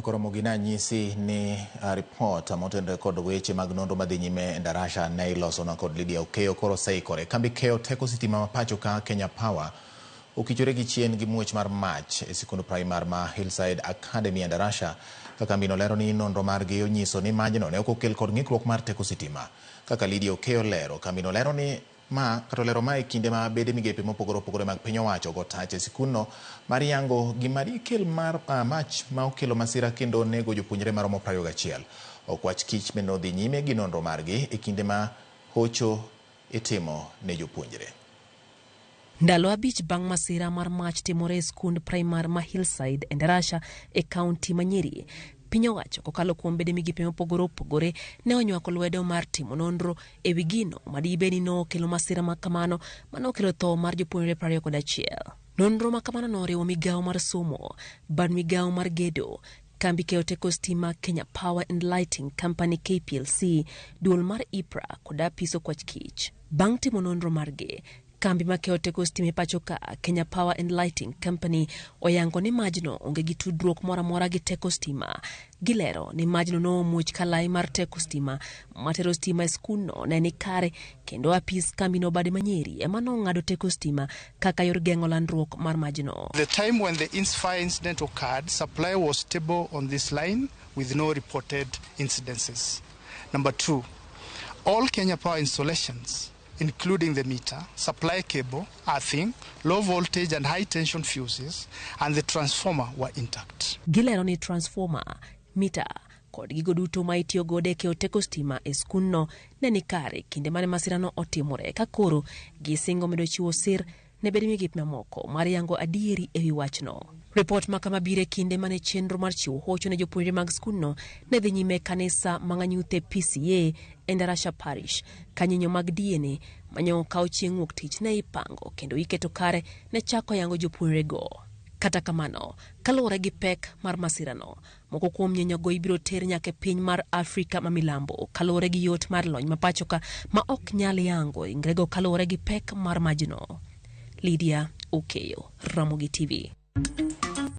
Koro gina anyisi ni ripot motenore kod weche mag nonro madhi nyime e Ndarasha ne ilosonwa kod Lydia Okeyo koro oseikore. Kambi keyo teko sitima ma pacho ka Kenya Power okichore gi chien gi muoch mar mach e sikund primar ma Hillside Academy e Ndarasha ka kambino lero ni nonro margi onyiso ni majno ne ok okel kod ng'ikruok mar teko sitima. Kaka Lydia Okeyo lero, kambino lero ni Ma kata olero ma e kinde ma bede migepe mopogore opogore mag piny owacho ogo tach e sikundno mar yango gima dikel mar mach ma okelo masira kendo nego jopuonjre maromo 21. Okwach kich bende odhi nyime gi nonro margi e kinde ma hocho itimo ne jopuonjre. Ndalo 5 bang' masira mar mach timore e skund primar ma Hillside e Ndarasha e kaunti ma Nyeri, piny owacho kokalo kuom bede migepe mopogore opogore ne onywako lwedo mar timo nonro e wi gino ma dibed ni nokelo masira ma kamano mane okelo tho mar jopuonjre 21. Nonro ma kamano noriwo migawo mar somo, bad migawo mar gedo, kambi keyo teko stima Kenya Power and Lighting Company KPLC, duol mar IPRA kod apis okwach kich. Bang' timo nonro margi, kambi ma keyo teko stima e pacho ka Kenya Power and Lighting Company oyango ni majno onge gi tudruok moro amora gi teko stima. Gilero ni majno nomuoch ka lai mar teko stima matero stima e skundno ne ni kare kendo apis kambino bade ma Nyeri ema nong'ado teko stima kaka yor geng'o landruok mar majno. The time when the fire incident occurred, supply was stable on this line with no reported incidences. Number 2, all Kenya Power installations, including the meter, supply cable, earthing, low voltage and high tension fuses, and the transformer were intact. Gilero ni transformer, meter, kod gigo duto ma itiyo godo e keyo teko stima e skundno ne ni kare kinde mane masirano otimore ka koro gisingo medo chiwo sir ne bede migepe mamoko mar yango adieri e wi wachno. Ripot ma kama biro e kinde mane chenro mar chiwo hocho ne jopuonjre mag skundno ne dhi nyime e kanisa Mang'anyuthe PCA e Ndarasha Parish ka nyinyo mag DNA manyo okaw chieng' wuok tich ne ipango kendo iketo kare ne chako yango jopuonjrego. Kata kamano, kaluwore gi pek mar masirano, moko kuom nyinyogo ibiro ter nyaka e piny mar Afrika ma milambo kaluwore gi yot mar lony ma pacho ka ma ok nyal yango ringrego kaluwore gi pek mar majno. Lydia Okeyo, Ramogi TV.